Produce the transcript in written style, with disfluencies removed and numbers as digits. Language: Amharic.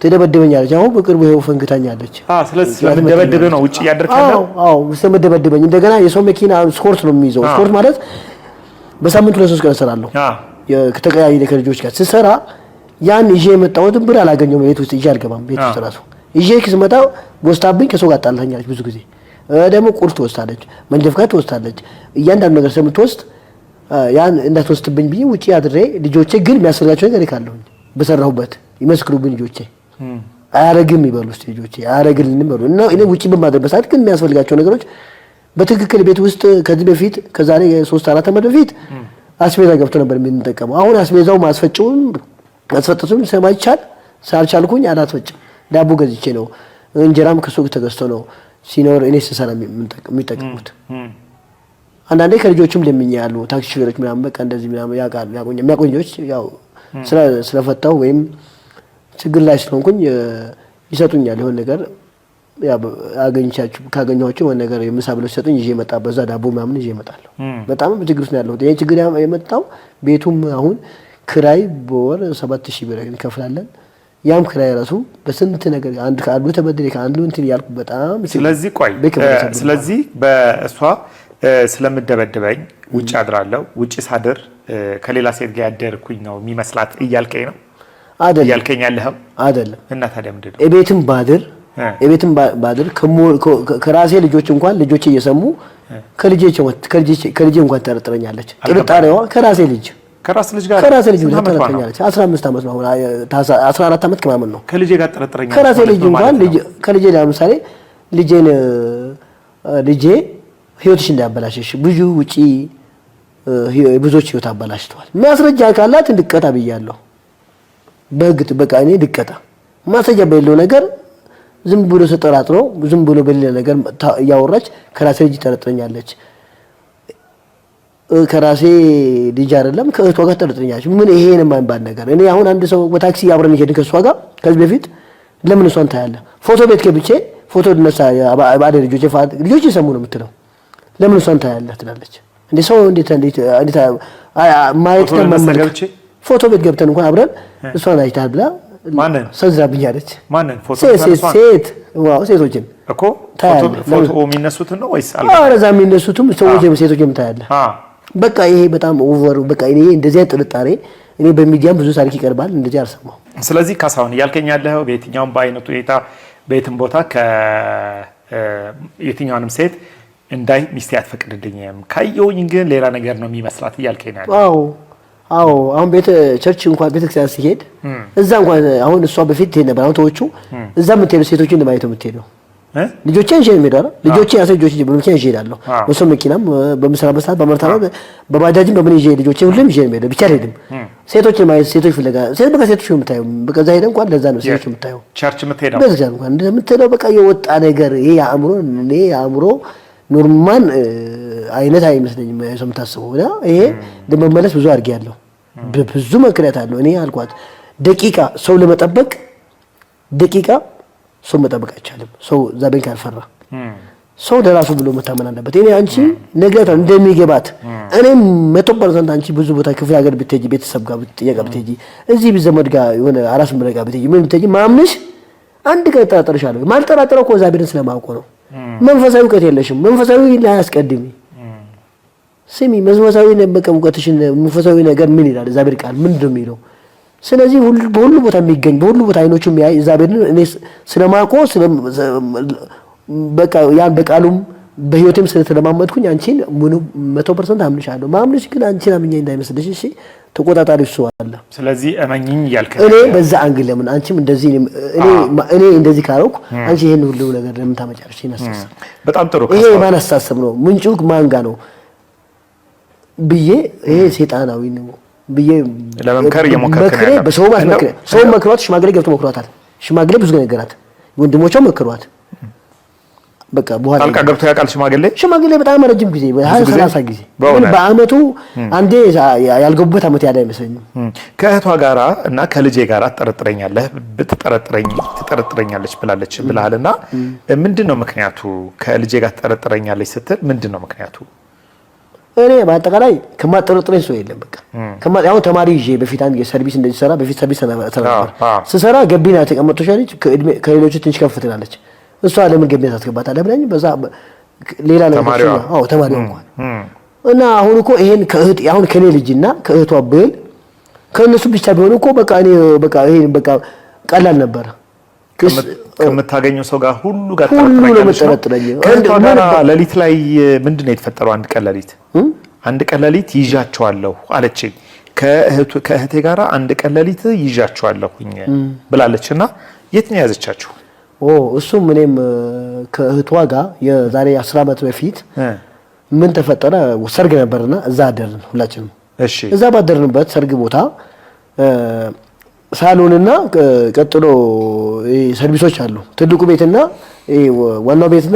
ትደበድበኛለች። አሁን በቅርቡ ይኸው ፈንግታኛለች። ስለዚህ ስለምደበድብህ ነው ውጭ እያደርክ ያለው? አዎ ስለምደበድበኝ። እንደገና የሰው መኪና ስኮርት ነው የሚይዘው። ስኮርት ማለት በሳምንቱ ለሶስት ቀን እሰራለሁ። ከተቀያየ ከልጆች ጋር ስሰራ ያን ይዤ የመጣሁትን ብር አላገኘሁም። ቤት ውስጥ ይዤ አልገባም። ቤት ውስጥ ራሱ ይዤ ስመጣ ወስዳብኝ ከሰው ጋር አጣልታኛለች። ብዙ ጊዜ ደግሞ ቁርስ ትወስዳለች፣ መንጃ ፈቃድ ትወስዳለች። እያንዳንዱ ነገር ስለምትወስድ ያን እንዳትወስድብኝ ብዬ ውጪ አድሬ ልጆቼ ግን የሚያስፈልጋቸው ነገር እልካለሁኝ። በሰራሁበት ይመስክሩብኝ ልጆቼ አያረግም ይበሉ እስኪ ልጆቼ አያረግልንም ይበሉ እና እኔ ውጪ በማድረግበት ሰዓት ግን የሚያስፈልጋቸው ነገሮች በትክክል ቤት ውስጥ ከዚህ በፊት ከዛሬ 3-4 ዓመት በፊት አስቤዛ ገብቶ ነበር የምንጠቀመው። አሁን አስቤዛው ማስፈጨውም ማስፈጨቱም ስለማይቻል ስላልቻልኩኝ አላስፈጭም። ዳቦ ገዝቼ ነው፣ እንጀራም ከሱቅ ተገዝቶ ነው ሲኖር እኔ ስሰራ የሚጠቀሙት። አንዳንዴ ከልጆችም ለምኜ ያሉ ታክሲ ሹፌሮች ምናምን በቃ እንደዚህ ምናምን ያውቃሉ፣ የሚያውቁኝ ልጆች ያው ስለፈታሁ ወይም ችግር ላይ ስለሆንኩኝ ይሰጡኛል። የሆነ ነገር አገኝቻችሁ ካገኘኋቸው የሆነ ነገር የምሳ ብለው ሲሰጡኝ ይዤ እመጣለሁ። በዛ ዳቦ ምናምን ይዤ እመጣለሁ። በጣም ችግር ውስጥ ነው ያለሁት። ይሄ ችግር የመጣው ቤቱም አሁን ክራይ በወር 7000 ብር እንከፍላለን። ያም ክራይ ራሱ በስንት ነገር አንድ ከአንዱ ተበድሬ ከአንዱ እንትን እያልኩ በጣም ስለዚህ ቆይ ስለዚህ በእሷ ስለምደበድበኝ ውጭ አድራለሁ። ውጭ ሳድር ከሌላ ሴት ጋር ያደርኩኝ ነው የሚመስላት እያልከኝ ነው? አይደለም እያልከኝ ያለኸው አይደለም። እና ታዲያ ምንድን ነው? እቤትም ባድር ከራሴ ልጆች እንኳን ልጆቼ እየሰሙ ከልጄ እንኳን ጠረጥረኛለች። ጥርጣሬዋ ከራሴ ልጅ ከራስ ልጅ ጋር ከራሴ ልጅ ጋር ጠረጥረኛለች። 15 ዓመት ነው አሁን 14 ዓመት ከምናምን ነው። ከልጄ ጋር ጠረጥረኛለች። ከራሴ ልጅ እንኳን ልጅ ከልጄ ለምሳሌ ልጄን ልጄ ህይወትሽ እንዳያበላሽሽ ብዙ ውጪ ብዙዎች ህይወት አበላሽተዋል። ማስረጃ ካላት እንድቀጣ ብያለሁ። በህግ በቃ እኔ እንድቀጣ ማስረጃ በሌለው ነገር ዝም ብሎ ተጠራጥሮ ዝም ብሎ በሌላ ነገር እያወራች ከራሴ ልጅ ጠረጥረኛለች። ከራሴ ልጅ አይደለም ከእህቷ ጋር ጠረጥረኛለች። ምን ይሄን የማይባል ነገር እኔ አሁን አንድ ሰው በታክሲ አብረን እየሄድን ከእሷ ጋር ከዚህ በፊት ለምን እሷን ታያለህ? ፎቶ ቤት ገብቼ ፎቶ ልነሳ ባለ ልጆች ልጆች የሰሙ ነው የምትለው ለምን እሷን ታያለህ ትላለች። እንዴ ሰው እንዴት እንዴት እንዴት ማየት ተመመልከት ፎቶ ቤት ገብተን እንኳን አብረን እሷን አይተሃል ብላ ማንን ሰንዝራብኛለች። ማንን ፎቶ ሴት wow ሴቶችን እኮ ፎቶ የሚነሱትን ነው ወይስ ኧረ እዛ የሚነሱትም ሰዎች ሴቶችም ታያለህ። በቃ ይሄ በጣም over። በቃ እኔ እንደዚህ ጥርጣሬ እኔ በሚዲያም ብዙ ታሪክ ይቀርባል እንደዚህ አልሰማሁም። ስለዚህ ካሳሁን እያልከኝ ያለኸው በየትኛውም በአይነቱ ሁኔታ በየትም ቦታ ከየትኛውንም ሴት እንዳይ ሚስቴ አትፈቅድልኝም፣ ካየሁኝ ግን ሌላ ነገር ነው የሚመስላት እያልከኝ ነው ያለው? አዎ አዎ። አሁን ቤተ church እንኳን ቤተክርስቲያን ሲሄድ እዛ እንኳን አሁን እሷ በፊት ትሄድ ነበር። አሁን ተወቹ። እዛ የምትሄደው ሴቶችን ለማየት ነው የምትሄደው። ልጆቼን ይዤ ነው የምሄደው አይደል? ልጆቼን ያሰ ልጆቼ በመኪና ይዤ እሄዳለሁ። በሰው መኪናም በምሰራበት ሰዓት በመርታ በባጃጅም በምን ይዤ ልጆቼ ሁሉም ይዤ ነው የምሄደው። ብቻ አልሄድም። ሴቶችን ማየት ሴቶች ፍለጋ ሴት በቃ ሴቶች ነው የምታየው። በቃ እዛ ሄደህ እንኳን ለዛ ነው ሴቶች የምታየው። church የምትሄደው ቤተክርስቲያን እንኳን እንደምትሄደው በቃ የወጣ ነገር ይሄ የአእምሮ እኔ የአእምሮ normal አይነት አይመስለኝም ሰው የምታስበው። እና ይሄ ለመመለስ ብዙ አድርጌያለሁ፣ ብዙ ምክንያት አለው። እኔ አልኳት ደቂቃ ሰው ለመጠበቅ ደቂቃ ሰው መጠበቅ አይቻልም። ሰው እግዚአብሔርን ካልፈራ ሰው ለራሱ ብሎ መታመን አለበት። እኔ አንቺ ነገር እንደሚገባት እኔም 100% አንቺ ብዙ ቦታ ክፍለ ሀገር ብትሄጂ ቤተሰብ ጋር ጥየቃ ብትሄጂ እዚህ ዘመድ ጋር የሆነ አራስ ምረቃ ብትሄጂ ምን ብትሄጂ ማምንሽ አንድ ቀን እጠራጠርሻለሁ። ማልጠራጠረው እኮ እግዚአብሔርን ስለማውቀው ነው። መንፈሳዊ እውቀት የለሽም። መንፈሳዊ ላይ አስቀድሚ ስሚ። መንፈሳዊ በቃ እውቀትሽን መንፈሳዊ ነገር ምን ይላል እግዚአብሔር ቃል ምንድን ነው የሚለው? ስለዚህ በሁሉ ቦታ የሚገኝ በሁሉ ቦታ አይኖቹ የሚያይ እግዚአብሔርን እኔ ስለማውቀው በቃ ያን በቃሉም በህይወቴም ስለተለማመድኩኝ አንቺን ሙሉ 100% አምንሻለሁ። ማምንሽ ግን አንቺን አምኜ እንዳይመስልሽ እሺ። ተቆጣጣሪ እሱ አለ። ስለዚህ እመኝኝ እያልክ እኔ በዛ angle ለምን አንቺም እንደዚህ እኔ እኔ እንደዚህ ካረኩ አንቺ ይሄን ሁሉ ነገር ለምን ታመጫለሽ? ይነሳሳ በጣም ጥሩ። ይሄ የማን አስተሳሰብ ነው? ምንጩ ማን ጋ ነው ብዬ ይሄ ሴጣናዊ ነው ብዬ ለመምከር እየሞከርክ ነው። በሰው ማስመክረ ሰው መክሯት፣ ሽማግሌ ገብቶ መክሯታል። ሽማግሌ ብዙ ነገራት፣ ወንድሞቿ መክሯት በቃ በኋላ ጣልቃ ገብቶ ያውቃል ሽማግሌ? ሽማግሌ በጣም ረጅም ጊዜ 20 30 ጊዜ ግን በአመቱ አንዴ ያልገቡበት አመት ያለ አይመስለኝም። ከእህቷ ጋራ እና ከልጄ ጋራ ትጠረጥረኛለህ ብትጠረጥረኝ ትጠረጥረኛለች ብላለች ብለሃል እና ምንድን ነው ምክንያቱ? ከልጄ ጋር ትጠረጥረኛለች ስትል ምንድን ነው ምክንያቱ? እኔ በአጠቃላይ ከማጠረጥረኝ ሰው የለም። በቃ አሁን ተማሪ ይዤ በፊት አንድ ሰርቪስ እንደዚህ ሰራ፣ በፊት ሰርቪስ ሰራ ነበር። ስሰራ ገቢና የተቀመጠች ልጅ ከሌሎቹ ትንሽ ከፍ ትላለች። እሷ ለምን ገቢና ታስገባታለህ ብላኝ በዛ ሌላ ነገር። አዎ ተማሪዋ እንኳን። እና አሁን እኮ ይሄን ከእህት አሁን ከኔ ልጅና ከእህቷ ብል ከእነሱ ብቻ ቢሆን እኮ በቃ እኔ በቃ ይሄን በቃ ቀላል ነበረ። ከምታገኘው ሰው ጋር ሁሉ ጋር ሁሉ ነው የምጠረጥረኝ። ከእህቷ ጋር ሌሊት ላይ ምንድን ነው የተፈጠረው? አንድ ቀን ሌሊት ይዣቸዋለሁ አለችኝ። ከእህቴ ጋር አንድ ቀን ሌሊት ይዣቸዋለሁኝ ብላለች። እና የት ነው የያዘቻችሁ? እሱም እኔም ከእህቷ ጋር የዛሬ 10 ዓመት በፊት ምን ተፈጠረ፣ ሰርግ ነበርና እዛ አደርን ሁላችንም። እዛ ባደርንበት ሰርግ ቦታ ሳሎንና ቀጥሎ ሰርቪሶች አሉ። ትልቁ ቤትና ዋናው ቤትና